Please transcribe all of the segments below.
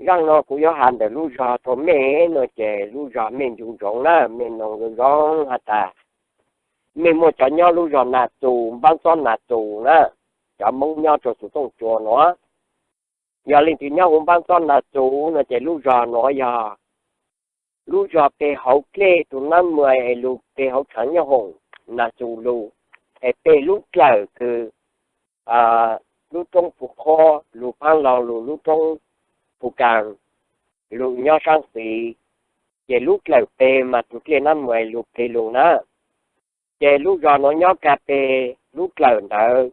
Zaaj no kuv yuav has ntawm lub zog rua mej no ces lub zog mej ncu ntsoov na, mej noog zoo zoo has tas mej muaj cov nyob lub zog Nas Txus, npaab txob Nas Txus na, cov Moob nyob rua Txus Tooj Tsua nuav. Yog leej twg nyob huv npaab txob Nas Txus no ces lub zog nuav yog lub zog pe hauv dlej tus nab muas es lug pe hauv tshaav nyob hoom Nas Txus lug, es pe lub dlawg kws lub roob Phu Qhuab lug paab lug lug lub roob Phu Kaas lug nyob saab xis, ces lub dlawg pe mas tus dlej nab muas lug pe lug na. Ces lub zog nuav nyob kag pe lub dlawg ntawd,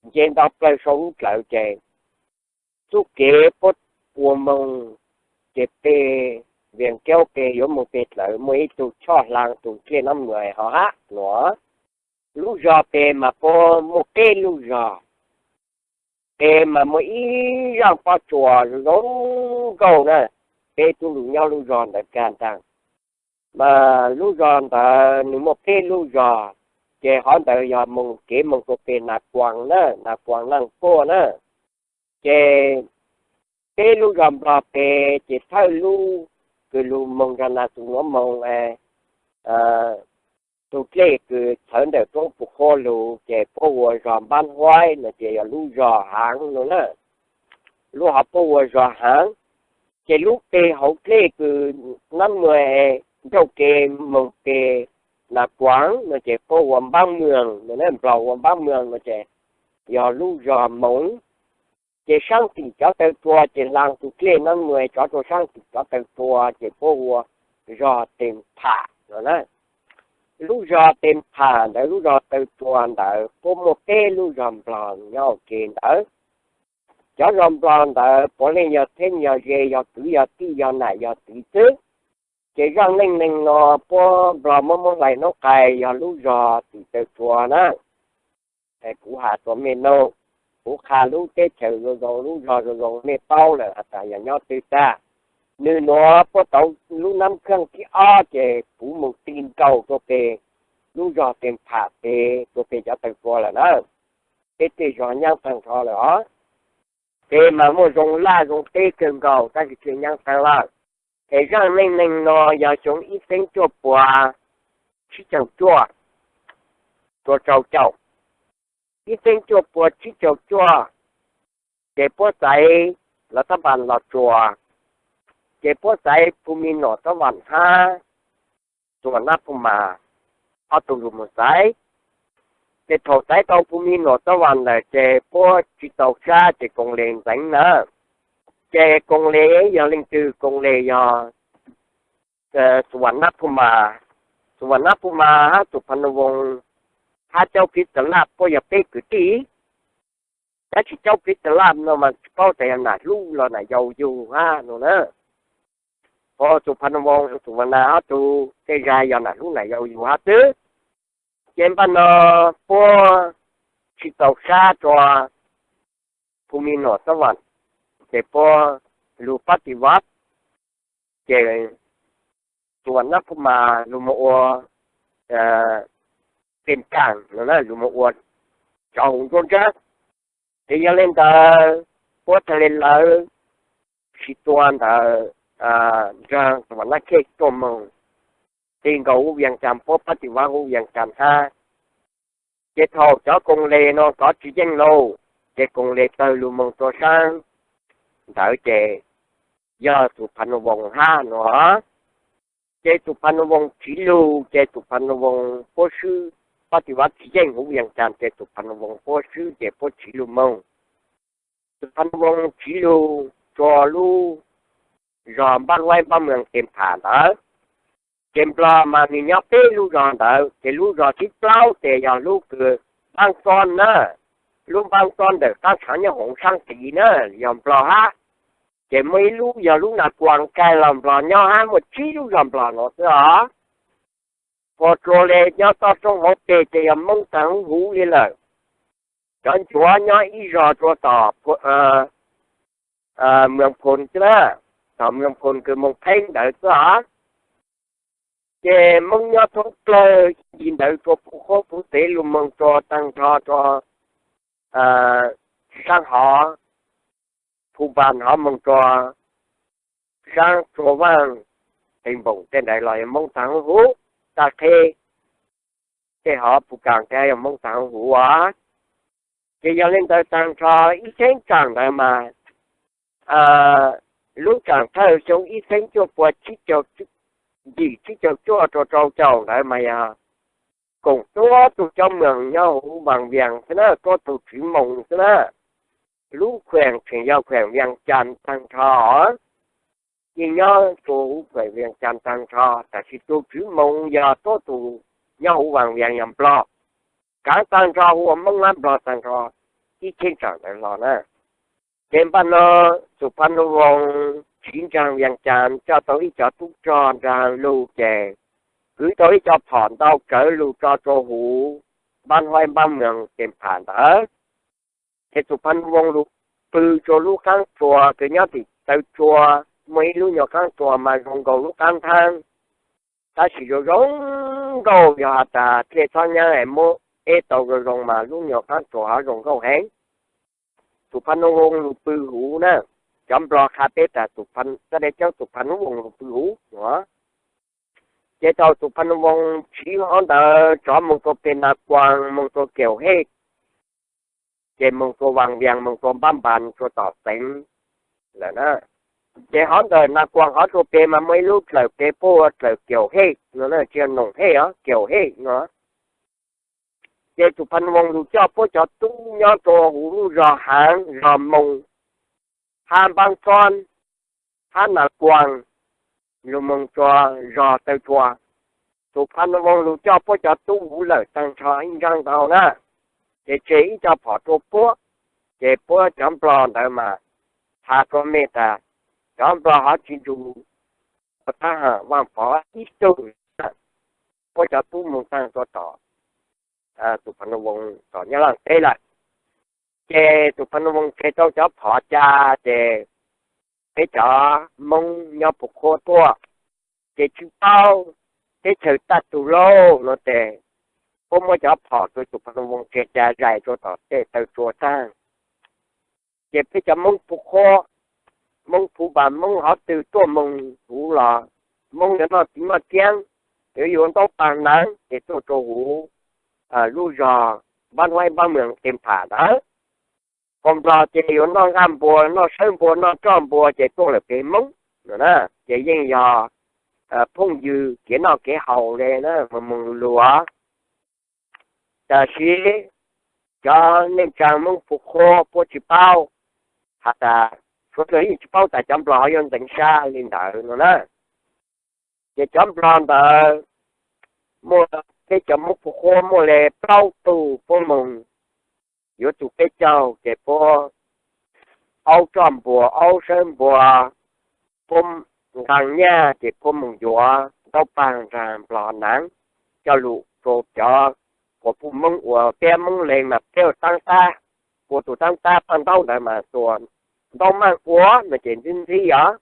nce ntau plawg sau lub dlawg ces txuj kev puab ua moog ces pe Vias Kaub pe yuav moog pe dlawg muaj ib tug choj hlaa tus dlej nab muas ho hab nuav. Lub zog pe mas puab muaj peb lub zog, pe mas muaj ib zaaj pob tsuas zoo nkauj na, peb tub lug nyob lub zog ntawd kag ntaag. Mas lub zog ntawd nws muaj peb lub zog, ces hov ntawd yog moog kev moog rua peg Nas Kuas na, Nas Kuas Naaj Puaj na. Ces peb lub zog Nplog pe, ces thawj lub kws lug moog zog Nas Txus nuav moog, tug dlej kws txhawv ntawm roob Phu Qhuab lug ces puab ua zog Npab Huaib no ces yog lub zog Haav no na. Lub hov puab ua zog Haav, ces lub pe hauv dlej kws nab muas ncauj ke moog peg Nas Kuas no ces puab ua Npab Muas no, Nplog ua Npab Muas no ces yog lub zog Moov. Ces saab tim cov taw tsua ces hlaa tus dlej nab muas tsov rua saab tim cov taw tsua ces puab ua zog Tes Pham no na. Lub zog Tes Pham ntawd, lub zog taw tsua ntawd puab muaj peb lub zog Nplog nyob ua ke ntawd. Cov zog Nplog ntawd puav leej yog theeb yog ze, yog kwv yog tij, yog nam yog txiv xwb. Ces zaaj neej neeg no puab Nplog muab Moob Lais Noob Qais yog lub zog tim taw tsua na. Kuv has rua mej noog, kuv qha lub teb chaws zoo zoo, lub zog zoo zoo mej paub lawm has tas yog nyob twg tag. Nwg nuav puab tau lub Nab Kheej thib ob ces kuv moog ti nkaus rua peg lub zog Tes Pham peg rua peg cov taw tsua lawm na. Peb tej zog nyaab taag nrho lawm os. Peg mas muaj zoo laj zoo teb kawg nkaus tab sis tseem nyaab taag lawm. Es zaaj neej neeg no yog xyoo ib txheeb cuaj puas tsib caug cuaj rua rau caum. Ib txheeb cuaj puas tsib caug cuaj, ces puab xaiv Los Tab Npas Los Tsuas, ces puab xaiv Phu Mi Nom Xab Vam hab Xuam Nab Phu Mas ob tug lug moog xaiv. Ces thaum xaiv tau Phu Mi Nom Xab Vam lawm ces puab tsi txaus sab ces Koos Les ntxeev na. Ces Koos Les yog leej twg? Koos Les yog Xuam Nab Phu Mas. Xuam Nab Phu Mas hab Xum Pha Noo Voos hab Caub Kib Txas Laj puab yog peb kwv tij. Tab sis Caub Kib Txas Laj no mas tsi paub tas yog nam hlub los nam yau yug hab no na. Ho Xum Pha Noo Voos, Xum Vam Nas ob tug tej zag yog nam hlub nam yau yug hab xwb. Ces npaj no puab tsi txaus sab rua Phu Mi Nom Xab Vam, ces puab lug pab ti vav, ces Xuam Nab Phu Mas lug moog ua Pem Kaas no, lug moog ua cov huv nruab nrab. Ces yog le ntawd puab thaaj le lawv tsi tua ntawd nraag Xuam Nab Khej tuaj moog, ti nkaus huv Vias Cas, puab pab ti vav huv Vias Cas hab. Ces thaum cov Koos Les no kov tsi yeej lauj, ces Koos Les tawg lug moog rua saab ntawd ces yog Xum Pha Noo Voos hab no. Ces Xum Pha Noo Voos tsiv lug ces Xum Pha Noo Voos puab swb, pab ti vav tsi yeej huv Vias Cas ces Xum Pha Noo Voos puab swb ces puab tsiv lug moog. Xum Pha Noo Voos tsiv lug rua lub zog Npab Vaib Npab Muas Tes Pham ntawd. Ces Nplog mas nwg nyob peb lub zog ntawd, ces lub zog thib plaub ces yog lub kws Npaab Xob na, lub Npaab Xob ntawm qaab tshaav nyob hoov saab tid na, yog Nplog hab. Ces muaj ib lub yog lub Nas Kuas Kaim los Nplog nyob hab, muaj tsib lub zog Nplog no xwb os. Puag rua le nyob toj roob vauv peg ces yog Moob taag huv huv le lawm. Cov Ncuav nyob ib zog rua tom Muas Phoos xwb na, tom Muas Phoos kws moog Pheeb ntawd xwb os. Ces Moob nyob thoob plawg ib ntawd rua Phuv Qhuab Phuv Xev lug moog rua taag nrho rua saab hov Phu Npas hov moog rua Kaab, Tsua Vaaj, Qe Npoom tej ntawd los yog Moob taag huv huv, Taj Qheb tej hov Phu Kaas tej yog Moob taag huv huv os. Ces yog le ntawd taag nrho ib cheeb tsaam ntawd mas lub tsaam thawj xyoo ib txheeb cuaj pua tsib caug yim tsib caug cuaj rua rau caum ntawd mas yog koom tuab tug cov moos nyob huv Vaas Vias xwb na, tuab tug tswv moos xwb na. Lub khueem tseem yog khueem Vias Cas taag nrho. Yeej nyob rua huv khueem Vias Cas taag nrho, tab sis tug tswv moos yog tuab tug nyob huv Vaas Vias yog Nplog. Kaav taag nrho hu ua Moob hab Nplog taag nrho ib cheeb tsaam ntawd hlo na. Ces npaj no Xum Pha Nuj Voos tsiv nraag Vias Cas coj tau ib co tub rog nraag lug ces kwv tau ib co phom ntau rawv lug tso rua huv npab huaib npab moos Tes Pham ntawd. Ces Xum Pha Nuj Voos lug pw rua lub qaab tsua kws nyob tim taw tsua, muaj ib lub nyuas qaab tsua mas zoo nkaus lub qaab thaab, tab sis zoo zoo nkauj, yog has tas thiaj txhob nyab es muab eb tau zoo zoo mas lub nyuas qaab tsua hov zoo nkauj heev. Xum Pha Nuj Voos lug pw huv na, cov Nplog qha peb tas Xum Pha, Xab Dej Ceeb Xum Pha Nuj Voos lug pw huv no. Ces thaum Xum Pha Nuj Voos tsiv hov ntawd tsov moog rua peg Nas Kuas, moog rua Kiaum Hej, ces moog rua Vaas Vias, moog rua Npab Npas, rua tom Xeev lawm na. Ces hov ntawm Nas Kuas hov rua peg mas muaj ib lub dlawm peg puab ua dlawm Kiaum Hej no, tsis yog Noom Hej os, Kiaum Hej no. Ces Xum Pha Nuj Voos lug coj puab cov tub nyob rua huv lub zog Haav, zog Moos, hab Npab Txob, hab Nas Kuas, lug moog rua zog Taw Tsua. Xum Pha Nuj Voos lug coj puab cov tub huv lawm taag nrho ib nraab ntau na, ces tseg ib co phom rua puab. Ces puab cov Nplog ntawd mas has rua mej tas cov Nplog hov tsis nrug Vaaj Pov ib tug, puab cov tub moog taag rua tom Xum Pha Nuj Voos tom Nyab Laaj teb lawm. Ces Xum Pha Nuj Voos tseg tau cov phom ca, ces peb cov Moob nyob Phu Qhuab tuaj, ces tsis paub teb chaws taj tug lauj no ces puab muab cov phom rua Xum Pha Nuj Voos tseg ca zais rua tom tej taw tsua taag. Ces peb cov Moob Phu Qhuab, Moob Phu Npas, Moob hov twg tuaj moog huv los Moob yuav noj txiv noj txiab, yuav yuav ntaub paag naav ces tuaj rua huv lub zog Npab Huaib Npab Moos Tes Pham ntawd. Qoo Nplog ces yuav noj nqaj npua, noj sawb npua, noj roj npua ces tuaj lawm peg Moob no na. Ces yeej yog phooj ywg kev noj kev haus le na, moog moog lug lug os. Tab sis cov neej tsaa Moob Phu Qhuab puab tsis paub, has tas suav dlawg yeej tsis paub tas cov Nplog hov yuav ntxeev sab li ntawd no na. Ces cov Nplog ntawd muaj, peb cov Moob Phu Qhuab muaj le plaub tug puab moog yuav tug peb caug ces puab aub roj npua aub sawb npua, puab nqaa nyaj ces puab moog yuav ntaub paag nraag Nplog naav coj lug rua cov quas puj Moob ua tiab Moob le mas peb ua taab tab, ua tug taab tab paaj ntaub ntawd mas tua ntaub maaj ua no ces ntxhib ntxhib os.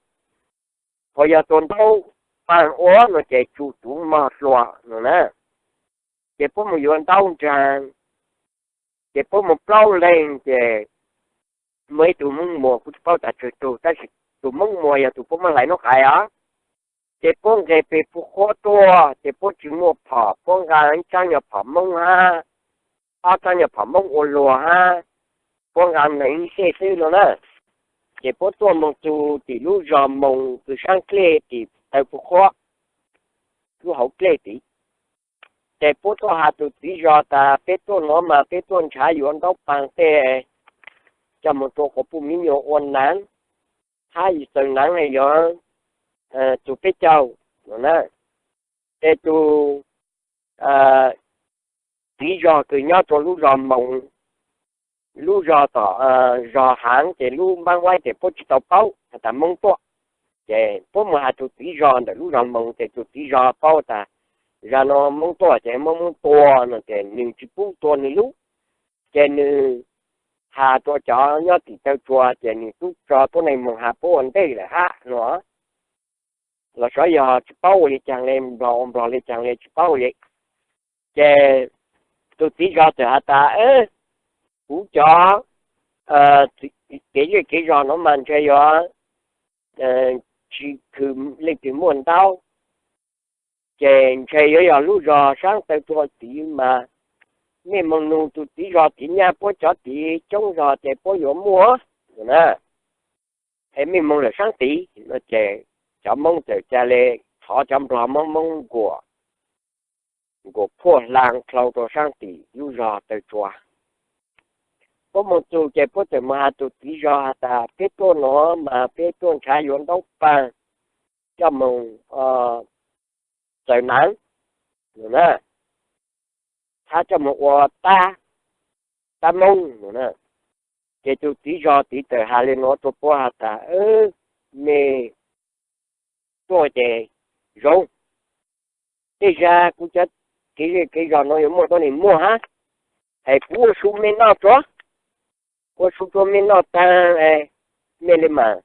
Ho yog tua ntaub paag ua no ces tsuj tuv mog hlua no na. Ces puab moog yuav ntaub nraag, ces puab moog plaub leeg ces muaj ib tug Moob Muas, kuv tsis paub tas tsawg tug, tab sis tug Moob Muas yog tug puab muab hlais nub qais os. Ces puab nqeg peg Phu Qhuab tuaj ces puab tsis muaj phom, puab nqaa ib tsaab nyuag phom Moob hab, ob tsaab nyuag phom Moob ua luag hab, puab nqaa neeg ib xej xwb no na. Ces puab tuaj moog txug tim lub zog Moos kws saab dlej tim taw Phu Qhuab lub hauv dlej tid. Ces puab tuaj has tug txiv zog tas peb tuaj nuav mas peb tuaj nrhav yuav ntaub paag tej, coj moog rua quas puj miv nyuas ua naav, hab yug txawg naav yuav tug peb caug no na. Ces tug txiv zog kws nyob rua lub zog Moos, lub zog tom zog Haav ces lub npaab vaib ces puab tsis tau paub has tas Moob tuaj. Ces puab moog has tug txiv zog ntawm lub zog Moos ces tug txiv zog paub tas zag nuav Moob tuaj ces muab Moob tua no ces nwg tsis pub tua nwg lub. Ces nwg has rua cov nyob tim taw tsua ces nwg tub tso tuab neeg moog has puab ua ntej lawm hab no. Los sav yog tsis paub ua li caag le, Nplog ua Nplog li caag le tsis paub ua li. Ces tug txiv zog txawm has tas, kuv cov kev zej kev zog nuav mas ntshe yuav tsis khwv leej twg muaj ntaub, ces ntshe yuav yog lub zos Saab Taw Tsua tid mas. Mej moog nug tus txiv zos txiv nyaj puab cov tid coob zog ces puab yuav muaj na. Es mej moog lawm Saab tid no ces cov Moob txawm ca le thov cov Nplog Moob, Moob nkuas, nkuas phuaj hla dhau rua Saab tim lub zos Taw Tsua. Puab moog txug ces puab txawm moog has tus txiv zos has tas, peb tuaj nuav mas peb tuaj nrhav yuav ntaub paag coj moog txaws naav, nrhav coj moog ua tab, tab Moob. Ces tus txiv zos tid txawm has le nuav rua puab has tas, mej tuaj ces zoo, tej zag kuv cov kev zej kev zog nuav yuav muaj tuab neeg muaj hab, es kuv ua su mej noj tsuav, ua su rua mej noj taag, mej le maam,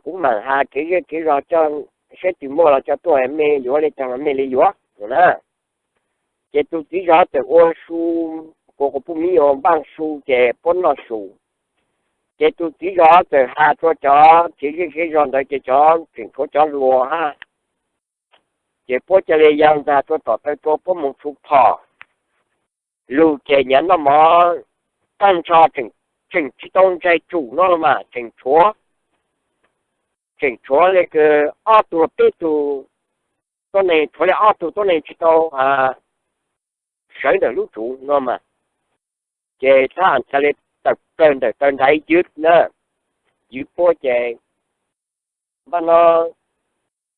kuv maam has kev zej kev zog coj, saib twg muaj los coj tuaj, mej yuav le caag los mej le yuav na. Ces tus txiv zos txawm ua su, kuas quas puj miv yuav npaaj su ces puab noj su. Ces tus txiv zos txawm has rua cov kev zej kev zog ntawd ces cov tseem tshuav cov hluas hab, ces puab ca le ya ntag rua tom taw rua puab moog tshua phom. Lug ces nyav noj mov taag nrho, tseem tsis tau ntsais tsum no mas tseem tshuav, tseem tshuav le kws ob tug peb tug tuab neeg, tshuav le ob tug tuab neeg tsis tau sawv ntawm lub tsuv no mas. Ces thab ca le tawm plawg ntawm taw nraiv ywg na, ywg puab ces npaaj no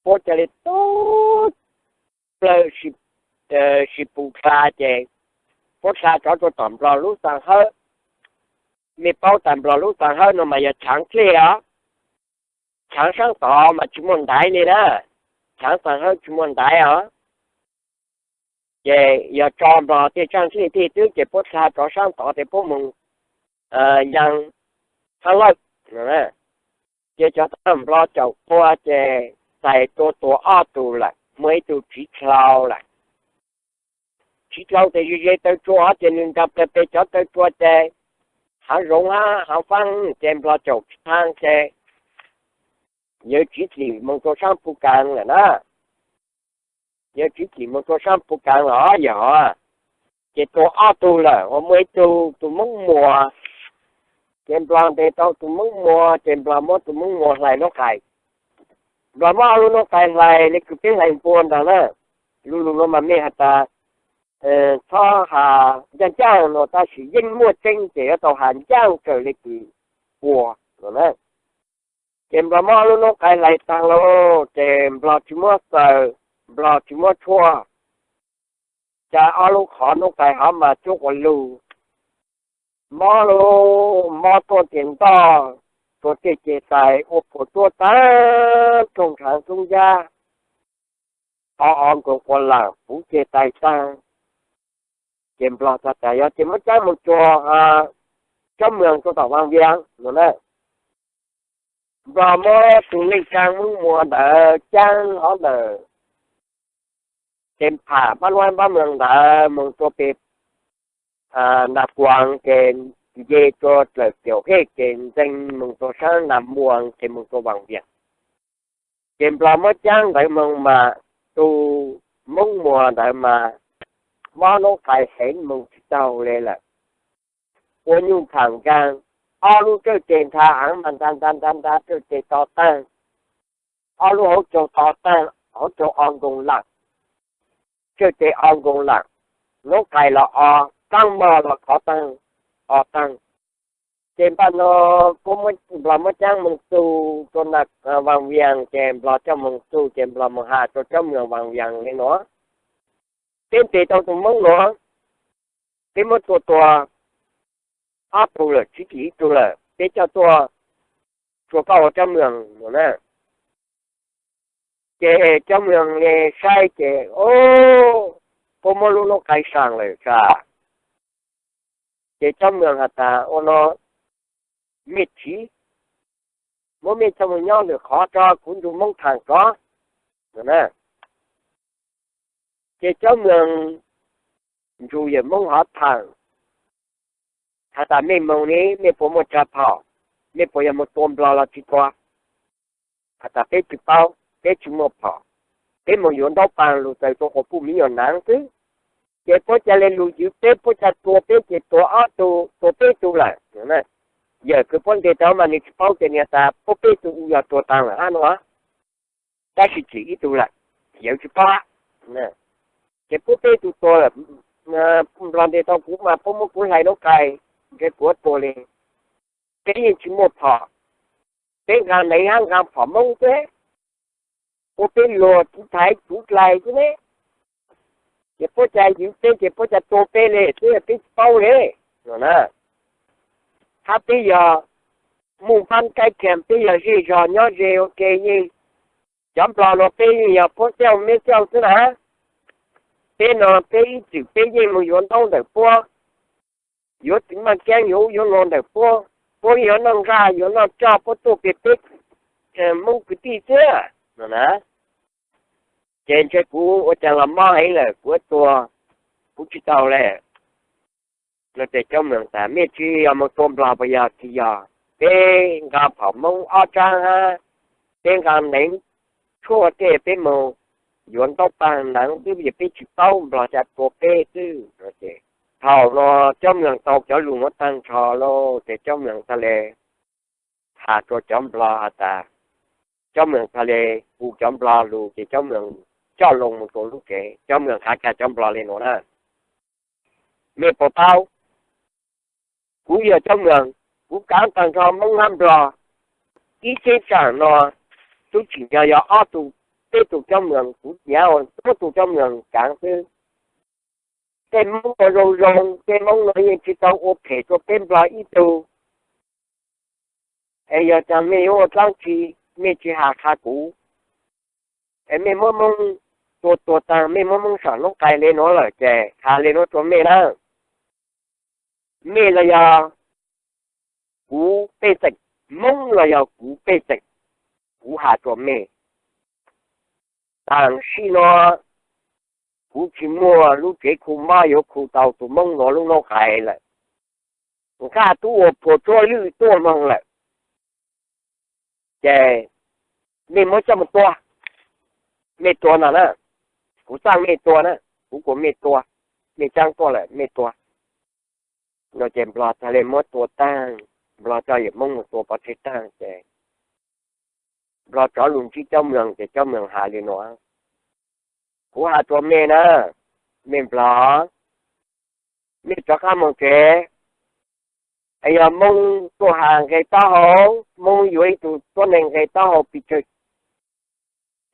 puab ca le tub plawg sib pum dlha ces puab dlha rov rua tom Nplog lub xaa hawb. Mej paub tas Nplog lub xaa hawb no mas yog chaav dlej os, chaav saab tod mas tsis muaj ntaiv li na, chaav xaa hawb tsis muaj ntaiv os. Ces yog tso Nplog tej tsaaj dlej tej twb ces puab dlha rov saab tod ces puab moog yaa haab lawj. Ces cov thab Nplog caum qhua ces txais tua tuag ob tug lawm, muaj ib tug tsiv dlhau lawm. Tsiv dlhau tes ze ze taw tsua hov ces nwg nkaag plawg peg cov taw tsua ces haav zoov hab haav faab ces Nplog caum tsis thaaj ces yawg tsiv dlim moog rua saab Phu Kaav lawm na. Yawg tsiv dlim moog rua saab Phu Kaav lawm yog, ces tua ob tug lawm, muaj ib tug tus Moob Muas, ces Nplog ntes tau tus Moob Muas ces Nplog muab tus Moob Muas hlais noob qais. Nplog muab ob lub noob qais hlais le kws peb hlais npua ntag na. Lub lug nuav mas mej has tas txhob has ncaaj ncaaj no tab sis yeej muaj tseeb ces yuav tau has ncaaj kawg le kws ua no na. Ces Nplog muab ob lub noob qais hlais taag lauj ces Nplog tsis muab xaws, Nplog tsis muab tshuaj, ca ob lub qhov noob qais hov mas cuab quas lug, mob lug mob tuaj tes ntoj, rua tej ceg tais ua phuam tuab taag, rooj nrhaav xoob yab, o o nkoos quas laam puv ceg tais taag. Ces Nplog txhad tas yog ces muab caab moog rua Cob Moos rua tom Vaas Vias no na. Nplog muab tug leej tsaa Moob Muas ntawd caab hov ntawm Tes Pham Pab Luab Pab Moos ntawd moog rua peg Nas Kuas ces nce rua dlawm Kaum Hej ces ntxeev moog rua saab Nas Muas ces moog rua Vaas Vias. Ces Nplog muab caab ntawd moog mas tug Moob Muas ntawd mas mob noob qais heev moog tsis taug le lawm. Ua nyuj tham nkaag, ob lub tsawj tes ntha aav mas nta nta nta nta tsawj tes to taag, ob lub hauv caug to taag, hauv caug o nkoos lam, tsawj tes o nkoos lam, noob qais los o, qaab mog los khov taag, o taag. Ces npaj no Nplog muab caab moog txug rua Vaas Vias ces Nplog coj moog txug ces Nplog moog has rua Cob Moos Vaas Vias le nuav, peb ntes tau tug Moob nuav, peb muab tua tuag ob tug lawm, tsiv dlim ib tug lawm, peb coj tuaj rua koj ua Cob Moos no na. Ces Cob Moos le saib ces, o, puab muab lub noob qais saam lawm sas. Ces Cob Moos has tas ua no, mej tsiv, muab mej coj moog nyob lwm qhov tso, kuv nrug Moob thaam tso no na. Ces Cob Moos nrug yawm Moob hov thaam, has tas mej moog ne mej puas muaj tsa phom, mej puas yog moog tua Nplog los tsis tua? has tas peb tsis paub, peb tsis muaj phom, peb mus yuav ntaub paj lug txaws tua quas puj miv nyuas nav xwb. Ces puab ca le lug ywv peb, puab ca tua peb, ces tua ob tug, tua peb tug lawm. Yawm kws puab ntes tau mas nwg tsis paub ces nwg has tas puab peb tug u yog tua taag lawm hab no, tab sis tsim ib tug lawm, yawg tsis paub. Ces puab peb tug tua lawm, nplog ntes tau kuv mas puab muab kuv hlais noob qai, ntshe kuv tua le. Peb yeej tsis muaj phom, peb nqaa neev hab nqaa phom Moob xwb, puab peb luag tsuv thaiv tsuv dlais xwb ne. Ces puab ca ywv peb ces puab ca tua peb le xwb, peb tsis paub le no na. Hab peb yog muaj npaab kaib khias, peb yog zej zog nyob ze ua ke yeej, cov nplog no peb yeej yog puab xauj meb xauj xwb na. Peb no peb ib txwm peb yeej mus yuav ntaub ntawm puab, yuav txiv maj kiab yuav ub yuav no ntawm puab, puab yuav noj nqaj yuav noj coj puab tuaj pem peb Moob kwv tij xwb no na. Ces ntshe kuv ua caag los mob heev lawm, kuv tua kuv tsis tau le. No ces Caub Meem tas mej tsi yog mus tua nplog puas yog? Tsis yog, peb nqaa phom Moob ob tsaab hab peb nqaa neev tshuaj tej, peb mus yuav ntaub paj naav xwb, peb tsis paub, nplog ca tua peb xwb. Thaum no Caub Meem tau cov lug nuav taag nrho lauj, ces Caub Meem txhad le has rua cov nplog has tas, Caub Meem txhad le hu cov nplog lug ces Caub Meem coj loo mus rua lub tsev, Caub Meem has kiag cov nplog le nuav na. Mej puas paub, kuv yog Caub Meem, kuv kaav taag nrho Moob hab nplog. Ib tseeb tsaam no tub tsim nyog yog ob tug, peb tug Caub Meem, kuv nyav ua ob tug Caub Meem kaav xwb. Tej Moob ua zoo zoo, tej Moob no yeej tsis tau ua phem rua peb nplog ib tug. Es yog caag mej yuav ua dlaab tsi, mej tsis has qha kuv? Es mej muab Moob tua tuag taag, mej muab Moob sam noob qai le nuav lawm ces has le nuav rua mej na. Mej los yog kuv pej xeem, Moob los yog kuv pej xeem, kuv has rua mej. Tam sim no kuv tsis muaj lub tsev khu mob yuav khu tau tus Moob nuav lub noob qai lawm. Nqaj tub ua puag tsuab lwj tuaj moog lawm. Ces mej muab coj mus tua, mej tua no na, kuv xaaj mej tua na, kuv kuas mej tua, mej caab tuaj lawm mej tua. No ces nplog txhad le muab tua taag, nplog coj yawm Moob mus tua pov tseg taag ces nplog rov lug ntsib Caub Meem ces Caub Meem has le nuav, kuv has rua mej na, mej nplog, mej rov qab moog tsev. Es yog Moob tuaj has nqe taub hau, Moob yuav ib tug tuab neeg nqe taub hau pes tsawg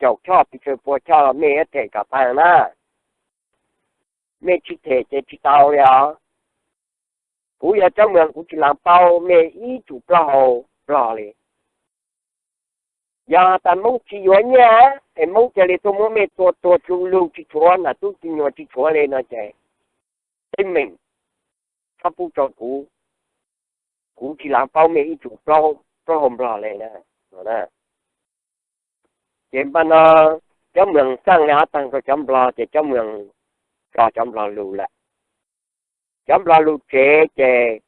caum choj pes tsawg puas choj los mej yuav them kom taag na. Mej tsis them ces tsis tau li os. Kuv yog Caub Meem kuv tsis laam paub mej ib tsum plaub hau nplog li. Yog has tas Moob tsis yuav nyiaj es Moob ca le tuaj muab mej tua tuag du lug tsis tshuav, nam tub txiv nyuas tsis tshuav li no ces teeb meem txhob pub rua kuv. Kuv tsis laam paub mej ib tsum plaub hau nplog li na. Ces npaj no Caub Meem xaaj le hov taag rua cov nplog ces Caub Meem tso cov nplog lug lawm. Cov nplog lug tsev ces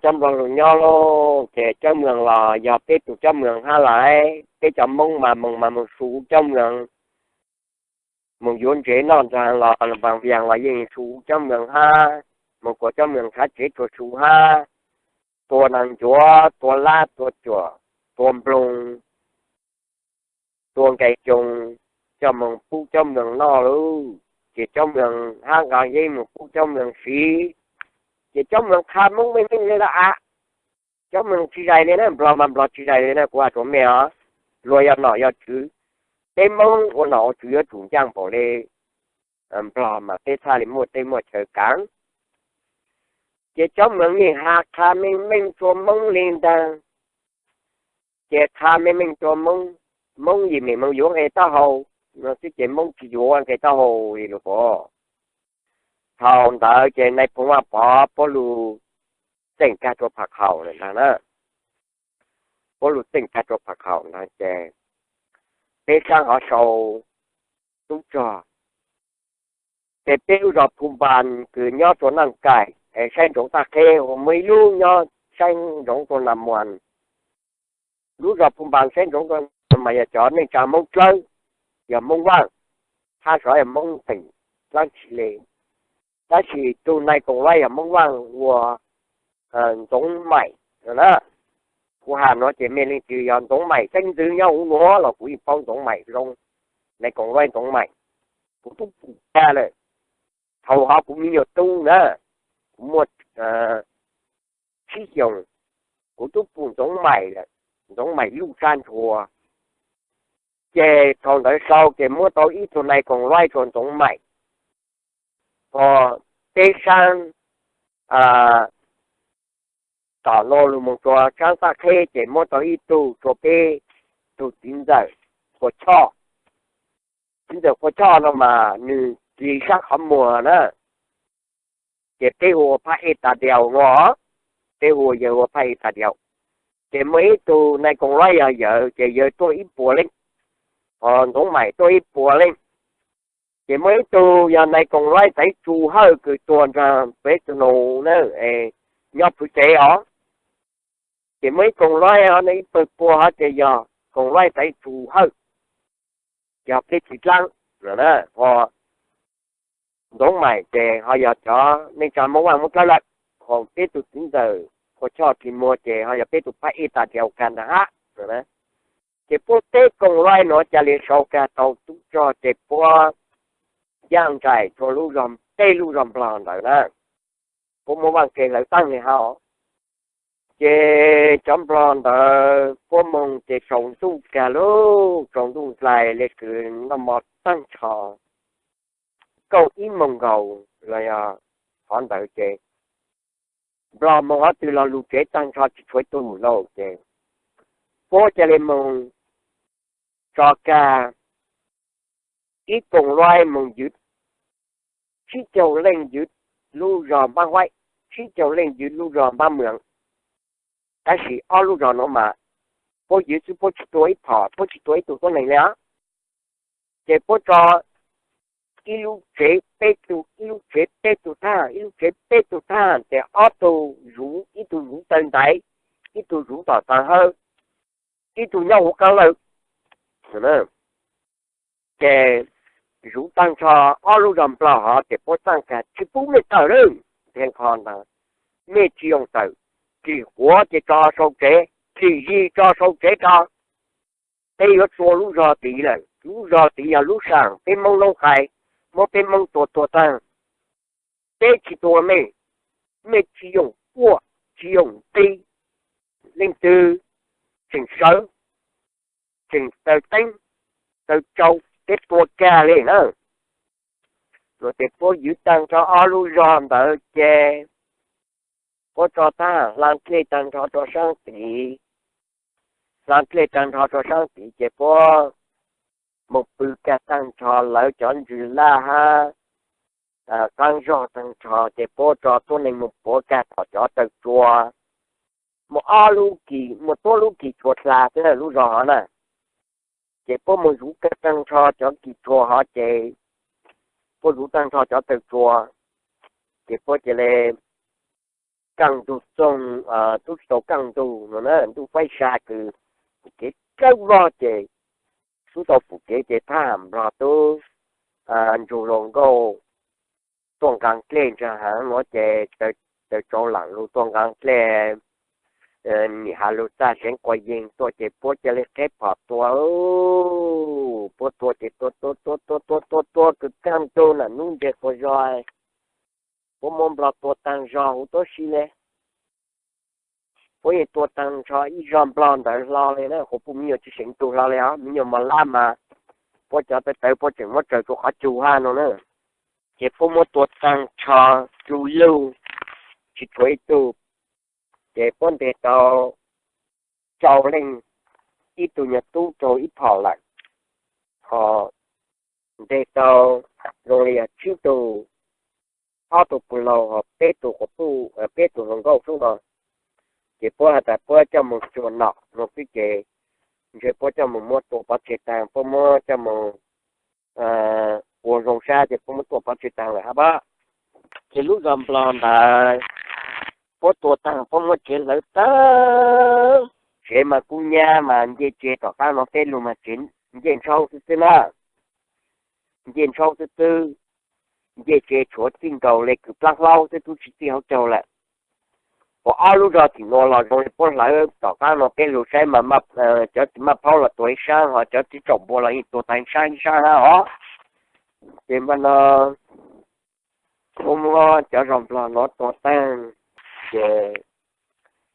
cov nplog lug nyob lauj, ces Caub Meem los yog peb tug Caub Meem hab lawm, peb cov Moob mas moog mas moog su Caub Meem, moog yuav ntsev noj nraag los npaas vias los yeej su Caub Meem hab, moog kuas Caub Meem khav tsev rua su hab, tua naag ncuav, tua lab, tua cuam, tua nploog, tua nqes coos, coj moog pub Caub Meem noj lauj. Ces Caub Meem hab nqaa yeeb moog pub Caub Meem siv. Ces Caub Meem qha Moob meej meej le lauj a. Caub Meem tsis zais li na, nplog mas nplog tsis zais li na, kuv has rua mej os. Luag yog nom yog tswv, peb Moob ua nom ua tswv yuav tsum ncaaj npaum li nplog mas peb txhaj li muaj teb muaj chaw kaav. Ces Caub Meem yeej has qha meej meej rua Moob li ntag. Ces qha meej meej rua Moob, Moob yim mem moog yuav nqe taub hau no xwb ces Moob tsis yuav nqe taub hau li lug puas. Thaum ntawd ces nais phoo Vaj Pov puab lug txeem kag rua Pham Khaum ntag na. Puab lug txeem kag rua Pham Khaum ntag ces peb saab hov sau tub rog, ces peb lub zog Phu Npas kws nyob rua Naj Kaim es saib ntsoov Taj Qheb, ua muaj ib lub nyob saib ntsoov rua Nas Muas, Lub zos Phu Npas saib ntsoov mas yog cov neej tsa Hmoob Dlawb, yog Hmoob Vaj, hab sov yog Hmoob teem dlaab tsi le. Tab sis tug nais koom luaib yog Hmoob Vaj ua Ntxoov Maim no na. Kuv has nuav ces mej leej twg yog Ntxoov Maim xeeb ntxwv nyob huv nuav los kuv yeej paub Ntxoov Maim zoo, nais koom luaib Ntxoov Maim. Kuv tub pum tag lawm, thaum hov kuv me nyuam tub na, kuv muaj tsib xyoos, kuv tub pum Ntxoov Maim lawm, Ntxoov Maim Luj Tsab Ntshua. Ces thaum ntawd sau ces muab tau ib tug nais koom luaib rua Ntxoov Maim. Ho peb saab tom no lug moog rua saab Txaj Qheb ces muab tau ib tug rua peb tug txiv ntxawm Qhua Choj. Txiv ntxawm Qhua Choj no mas nwg ci saab qhov muag na, ces peb hu ua Phaj Ej Tas Diaus no, peb hu ua yawg hu ua Phaj Ej Tas Diaus. Ces muaj ib tug nais koom luaib yog yawg, ces yawg tuaj ib puas leej, ho Ntxoov Maim tuaj ib puas leej. Ces muaj ib tug yog nais koom luaib Txaiv Tsu Hawj kws tuag nraag peb tug nus na, nyob Phuv Tsev os. Ces muaj ib koom luaib ho ib pawg puag hov ces yog koom luaib Txaiv Tsu Hawj, yog peb txiv dlaab. Ho Ntxoov Maim ces ho yog cov neej tsa Moob Vaaj Moob Dlawb lawm, ho peb tug txiv ntxawm Qhua Choj Tsis Muag ces ho yog peb tug Phaj Ej Tas Diaus kag ntag hab. Ces puab peb koom luaib nuav ca le sau kag tau tub rog ces puab yaaj nraim rua lub zog, peb lub zog Nplog ntawd na, puab muab vaaj ke hlawv taag le hab. Ces cov Nplog ntawd puab moog ces tsaus ntuj kag lauj, tsaus ntuj nplais le kws noj mov taag nrho, kaum ib moos nkaus los yog qhov ntawd ces Nplog moog qhov twg los lug tsev taag nrho tsis tshuav ib tug lauj. Ces puab ca le moog tso kag ib koom luaib moog ywv, tsib caug leej ywv lub zog Npab Huaib, tsib caug leej ywv lub zog Npab Mws. Tab sis ob lub zog nuav mas puab ywv xwb puab tsis tua ib phom, puab tsis tua ib tug tuab neeg le os. Ces puab tso ib lub tsev peb tug, ib lub tsev peb tug thaj, ib lub tsev peb tug thaj, ces ob tug zuv, ib tug zuv taw ntaiv, ib tug zuv tom taag hawb, ib tug nyob huv qaab lawm. Ces zuv taag nrho ob lub zog Nplog hov ces puab txaaj kag tsis pub mej tawm lawm, nqe nqho ntawd, mej tsis yoo tawm, kim quav ces tso sau tsev, kim zig tso sau tsev tso. Peb yuav tua lub zog tid lawm, lub zog tid yog lub saam peb Moob Noob Qais, muab peb Moob tua tuag taag. Peb tsis tua mej, mej tsis yoo quaj, tsis yoo nqi, leej twg tseem sawv, tseem taw teeb taw tsau, peb tua kag le na. Ces puab ywv taag nrho ob lub zog ntawd ces puab tso taag hla dlej taag nrho rua saab tid, hla dlej taag nrho rua saab tid ces puab moog pw kag taag nrho lawv cov ntsws laj hab qaab zog taag nrho ces puab tso tuab neeg moog puav kag tom cov taw tsua. Muaj ob lub kis, muaj tuab lub kis tsua hla xwb lub zog hov na. Ces puab moog zuv kag taag nrho cov kis tsua hov ces puab zuv taag nrho cov taw tsua, ces puab ca le kaaj ntug txoog, tub tsis tau kaaj ntug no na, ntuj faib sa kws pum kev dlawb vog ces tub tau pum kev ces thab ham Nplog tub ntsug hluas nkauj tuaj nqaa dlej ntsag haav nuav ces taw tsau laam lug tuaj nqaa dlej, nim has lug txag seev quas yeeg tuaj ces puab ca le qheb phom tua. Puab tua ces tua tua tua tua tua tua tua kws kaaj ntug nam nub ntseg quas zog, puab muab Nplog tua taag zog huv tuab si le. Puab yeej tua taag nrho ib zog Nplog ntawd hlo le na, quas puj me nyuam tsis seem tug hlo le os, me nyuam mos lab mas puab cov tawv tawv puab tseem muab tsaws rua qhov cug hab no na. Ces puab muab tua taag nrho cu lug tsis tshuav ib tug, ces puab nteg tau rau leej, ib tug nyuag tub raug ib phom lawm, ho nteg tau zoo li yog tsib tug, ob tug pug laug ho peb tug quas puj, peb tug hluas nkauj xwb no. Ces puab has tas puab coj moog tsuag nom no xwb ces ntshe puab coj moog muab tua pov tseg taag, puab muab coj moog ua zoo sab ces puab muab tua pov tseg taag lawm hab pab. Ces lub zog Nplog ntawd puab tua taag puab muab tsev hlawv tag, Tsev mas kub nyab mas nce tsev, tom qab no peb lug mas tsev nce ntshauv xwb xwb na. Nce ntshauv xwb xwb, nce tsev tshuav txij nkaus le kws plab hlaub xwb tub tsis txij hauv caug lawm. Ua ob lub zog tim nuav los zoo li puab hlawv, tom qab no peb lug saib mas cov tsis maj phaub los tuag ib sab, ho cov tsis tsaum npua los yeej tuag tag ib sab ib sab hab os. Ces mas no puab muab cov zog nplog nuav tua taag, ces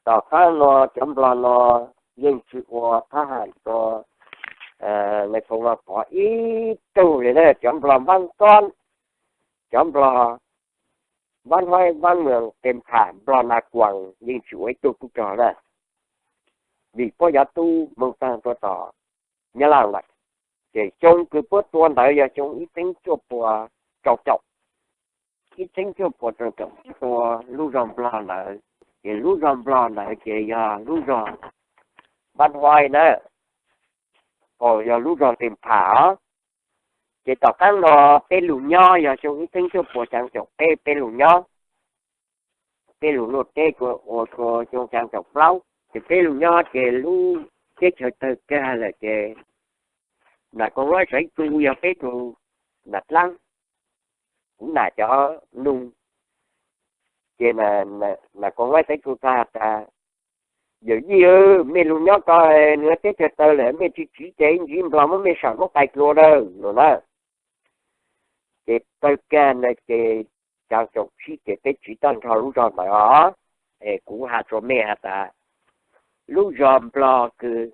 tom qab no cov nplog no yeej tsis ua thab ham rua Nais Phoo Vaj Pov ib tug li na. Cov nplog npab nkob, cov nplog npab nhoib npab moos tes pham nplog Nas Kuas yeej tsis ua ib tug tub rog na, vim puab yuav tub moog taag rua tom Nyab Laj lawm. Ces xyoo kws puab tua ntawd yog xyoo ib txheeb cuaj puas rau caum, ib txheeb cuaj puas rau caum tua lub zog nplog ntawd. Ces lub zog nplog ntawd ces yog lub zog npab nhoib na, yog lub zog tes pham os. Ces tom qab no peb lug nyob yog xyoo ib txheeb cuaj puas xyaa caum peb peb lug nyob, peb lug luaj teb ua rua xyoo xyaa caum plaub ces peb lug nyob ces lub teb chaws tawg kag lawm ces Nas Koo Laib Xaiv Tsu yog peb tug nam dlaab, kuv nam cov nug. Ces Nas Koo Laib Xaiv Tsu txawm has tas, yawm yij, mej lug nyob ko, nws teb chaws tawg lawm mej tsis tsiv ces ib ntsis nplog muab mej sam lub qais dlua lawm no na. Ces tawg kag na ces xyaa caum tsib ces peb tsiv tag nrho lub zog ntawd os. Es kuv has rua mej has tas, lub zog nplog kws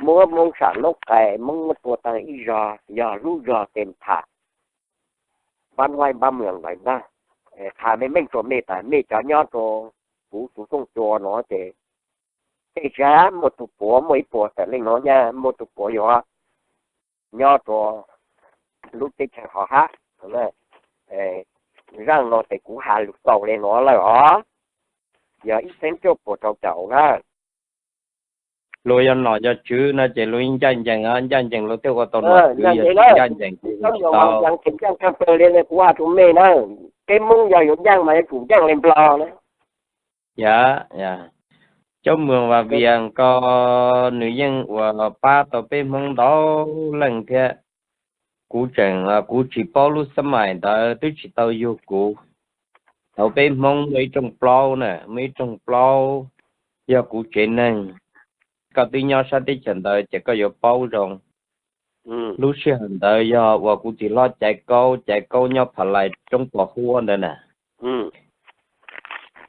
muab Moob sam lub qais, Moob muab tua taag ib zog yog lub zog tes pham npab nhoib npab moos ntawd ntag. Has meej meej rua mej tas mej cov nyob rua kuv tus xooj cua no ces tej zag muaj tug puav, muaj ib puas tawm leej no nyaj, muaj tug puav yuav nyob rua lub teb chaws hov hab. Zaaj no ces kuv has lug tau le no lawm os, yog ib txheeb cuaj puas rau caum na. Luag yog nom yog tswv no ces luag ncaj ncees, ncaj ncees luag thiaj ua tau nom tswv, yog ncaj ncees ces tsis tau. Kuv has rua mej na, peb Moob yog yuav ncaaj mas yuav tsum ncaaj le nplog na. Yog, Caub Moos Vam Vias ko nws yeej ua pab tau peb Hmoob ntau leej thiab. Kuv tseem, kuv tsis paub lub xab mais ntawd twb tsis tau yug kuv. Thaum peb Hmoob muaj ib rooj plaub na, muaj ib rooj plaub, yog kuv tsev neeg, koj twb nyob sab teb chaws ntawd ces koj yuav paub zoo. Lub sij hawm ntawd yog uas kuv txiv hlob Caiv Kaub, Caiv Kaub nyob Pha Lais roob Pos Huab ntawd na.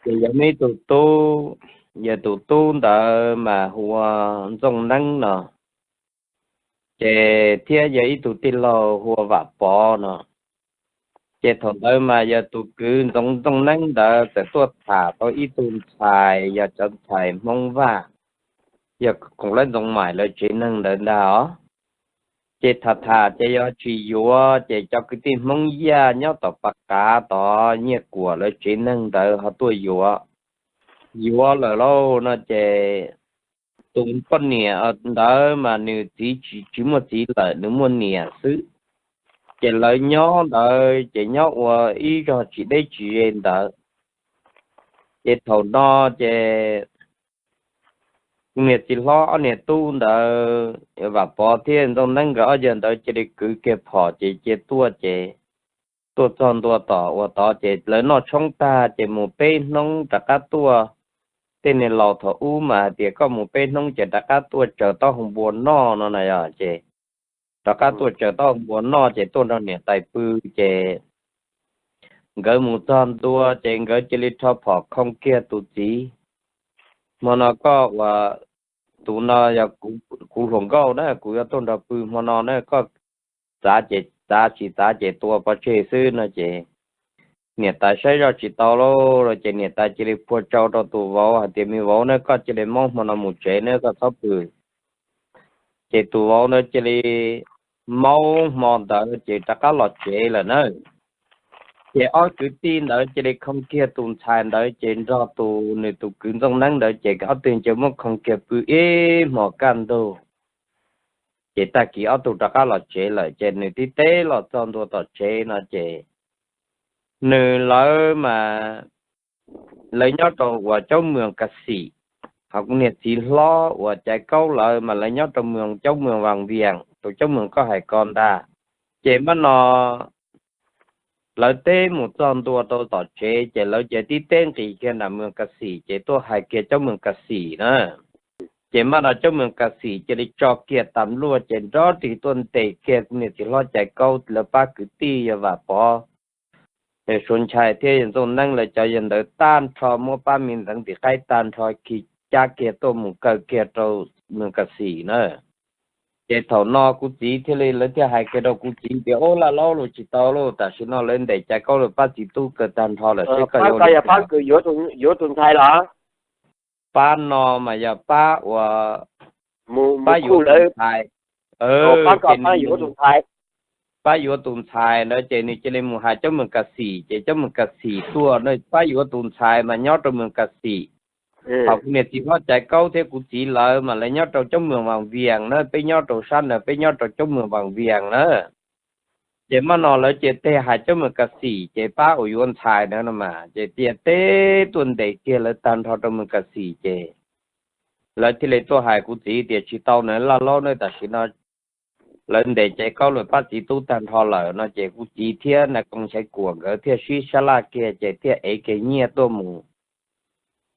Ces yog muaj ib tug tub, yog tus tub ntawd mas hu ua Ntxooj Neeb no, ces thiab yog ib tug tij laug hu ua Vam Pov no. Ces thaum ntawd mas yog tus kwv Ntxoov Ntxooj Neeb ntawd txawm tuaj tham tau ib tug ntxhais, yog cov ntxhais Hmoob Vaj, yog Koom Laib Ntxoov Maim lawv tsev neeg ntawd ntag os. Ces tham tham ces yog tsis yuav ces cov kwv tij Hmoob Yaj nyob tom Pas Qav tod, Nyiaj Kuam lawv tsev neeg ntawd ho tuaj yuav. Yuav lawm lauj no ces tus poj niam ntawd mas nws txiv tsis muaj txiv lawm, nws muaj niam xwb. Ces lawv nyob ntawd ces nyob ua ib zog tsis deb tsis ze ntawd. Ces thaum no ces niag txiv hlob ob niag tub ntawd, Vam Pov thiab Ntxooj Neeb nkawd ob yawg ntawd cia li kwv kiag phom ces cia tuaj ces tuaj txog ntua tom uas tod ces lawv noj tshoob tag ces mus peb hnub rov qab tuaj. Tej niag laus thaum ub mas hais tias koj mus peb hnub ces rov qab tuaj tsaws taub hau npua noj no na yog ces rov qab tuaj tsaws taub hau npua noj ces tuaj nrog niam tais pw ces nkawd mus txog ntua ces nkawd cia li rho phom khoo kiag tus txiv. Hmo no koj uas, tus no yog kuv hluas nkauj na, kuv yuav tuaj nrog pw hmo no na, koj txav ces txav, tsis txav ces tua pov tseg xwb no ces niam tais saib zoj tsis tau lauj ces niam tais cia li phua tsau rau tus vauv hais tias me vauv na, koj cia li maub hmo no mus tsev na, koj txhob pw. Ces tus vauv ntawd cia li maub hmo ntawd ces rov qab los tsev lawm na. Ces ob kwv tij ntawd cia li khoo kiag tus ntxhais ntawd ces nrog tus nws tus kwv Ntxooj Neeb ntawd ces ob tug cia li muab khoo kiag pw ib hmo kaj ntug. Ces tag kis ob tug rov qab los tsev lawm ces nws tib teb los txog ntua tom tsev no ces nws, lawv mas lawv nyob rau uas Caub Moos Kas Xim, Hos kuv niag txiv hlob uas Caiv Kaub lawv mas lawv nyob rau moos, coob moos Vas Vias, rau coob moos koj hais ko ntag. Ces mam no lawv teb mus txog ntua rau tom tsev ces lawv cia li tib teb nqis kiag nram moos Kas Xim ces tuaj hais kiag coob moos Kas Xim na. Ces mam no coob moos Kas Xim cia li tso kiag tas luaj ces nrov rig tuaj ntes kiag kuv niag txiv hlob Caiv Kaub lawv pab kwv tij yog Vam Pov, Suav Nchai thiab yawg Ntxooj Neeb lawv cov yawg ntawd tag nrho, muab pab me ntxeev tim qaib tag nrho, khi cab kiag tuaj mus kaw kiag rau moos Kas Xim na. Ces thaum no kuv txiv thiaj li, lawv thiaj hais kiag rau kuv txiv tias, Ub, Laj Laub, los tsis tau lauj, tam sim no lawv ntes Caiv Kaub lawv pab txiv tub kaw tag nrho lawm, seb koj yuav ua li cas. Yuav tus ntxhais los? Pab no mas yog pab uas pab yuav tus ntxhais. Pab yuav tus ntxhais ntawd ces nws cia li mus hais coob moos Kas Xim ces coob moos Kas Xim tuaj, pab yuav tus ntxhais mas nyob rau moos Kas Xim. Thaum kuv niag txiv hlob Caiv Kaub thiab kuv txiv lawv mas lawv nyob rau coob moos Vas Vias na, peb nyob rau sab ntawd peb nyob rau coob moos Vas Vias na. Ces mam no lawv cia li hais coob moos Kas Xim ces pab uas yuav ntxhais ntawd no mas ces cia li teb tuaj ntes kiag lawv tag nrho rau moos Kas Xim ces lawv thiaj li tuaj hais kuv txiv tias, Tsis tau na Laj Laub, tam sim no lawv ntes Caiv Kaub lawv pab txiv tub tag nrho lawm no ces kuv txiv thiab Nais Koos Nchaiv Kuam nkawd thiaj sib sab laj kiag ces thiaj ev kiag nyiaj tuaj mus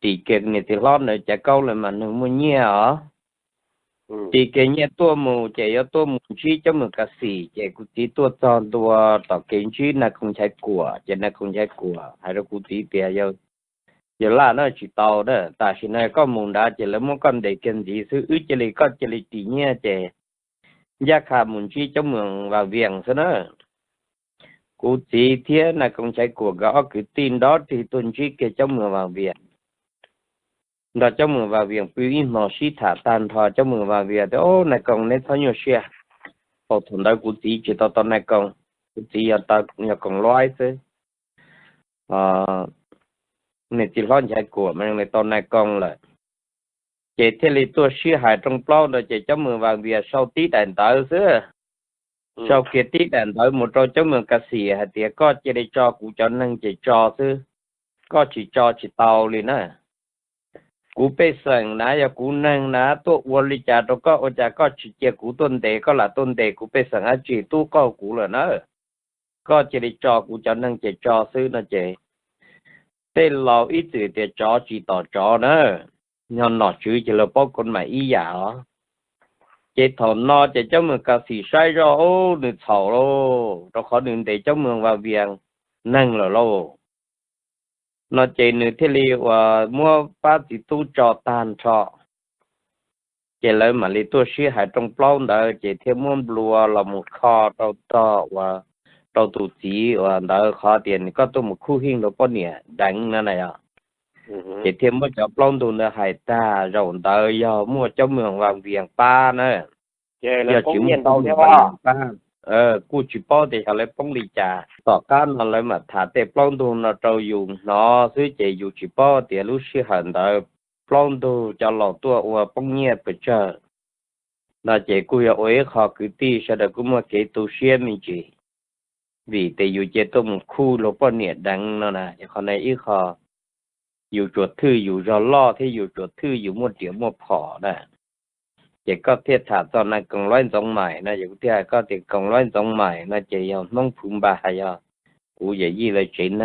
ris kiag niag txiv hlob ntawd Caiv Kaub lawv mas neeg muaj nyiaj os. Ris kiag nyiaj tuaj mus ces yuav tuaj mus ntsib coob moos Kas Xim ces kuv txiv tuaj txog ntua tom kev ntsib Nais Koos Nchaiv Kuam ces Nais Koos Nchaiv Kuam hais rau kuv txiv tias, Yawg Laj na, tsis tau na, tam sim no koj mus nrad ces lawv muab koj ntes kiag ntxiv xwb, wb cia li, koj cia li ris nyiaj ces ncaj qha mus ntsib coob moos Vas Vias xwb na. Kuv txiv thiab Nais Koos Nchaiv Kuam nkawd ob kwv tij nrov rig tuaj ntsib kiag coob moos Vas Vias, nrog coob moos Vas Vias pw ib hmo sib tham tag nrho coob moos Vas Vias tias, Au, Nais Koos neb txhob nyuaj siab. Thaum ntawd kuv txiv tsis tau tau Nais Koos, kuv txiv yog Koos Luaib xwb. Niag txiv hlob Nchaiv Kuam mas tau Nais Koos lawm. Ces thiaj li tuaj sib hais rooj plaub ntawd ces coob moos Vas Vias sau tib daim ntawv xwb. Sau kiag tib daim ntawv mus rau coob moos Kas Xim hais tias, Koj cia li tso kuv cov neeg ces tso xwb, koj tsis tso tsis tau li na. Kuv pej xeem na, yog kuv neeg na tuaj ua li cas rau koj ua cas koj tsis cia kuv tuaj ntes, koj lam tuaj ntes kuv pej xeem dab tsi, tub qaug kuv lawm na. Koj cia li tso kuv cov neeg ces tso xwb no ces tej laus ib txwm tias tsov tsis tom tsov na, yog nom tswv ces luag paub koob mas ib yam os. Ces thaum no ces coob moos Kas Xim saib zoj, Ub, nws txhaum lauj, rau qhov nws ntes coob moos Vas Vias neeg lawm lauj. No ces nws thiaj li uas muab pab txiv tub tso tag nrho. Ces lawv mam li tuaj sib hais rooj plaub ntawd ces thiaj muab nplua los mus kho rau tog uas rau tus txiv uas ntawd qhov tias nws, Koj tuaj mus khuj heej luag poj niam deev no na yog. Ces thiaj muab cov plaub ntug ntawd hais tag, zaum ntawd yog muaj coob moos Vas Vias pab na. Yog tsis muaj coob moos Vas Vias pab, kuj tsis paub tias xyov lawv poob li cas. Tom qab no lawv mam tham tej plaub ntug no rau yus hnov xwb ces yus tsis paub tias lub sij hawm ntawd plaub ntug cov laus tuaj ua poob nyiaj pes tsawg. No ces kuj yog ua ib qho kwv tij sawv daws kuj muaj kev tu siab me ntsis, vim tias yus cia tuaj mus khuj luag poj niam deev no na. Qhov no ib qho yus tsuas thwj yus zog loj thiab yus tsuas thwj yus muaj riam muaj phom na. Ces koj thiaj tham txog Nais Koos Luaib Ntxoov Maim no, ces kuv thiaj hais koj tias Koos Luaib Ntxoov Maim no ces yog Hmoob Phu Npas, yog kuv yawm yij lawv tsev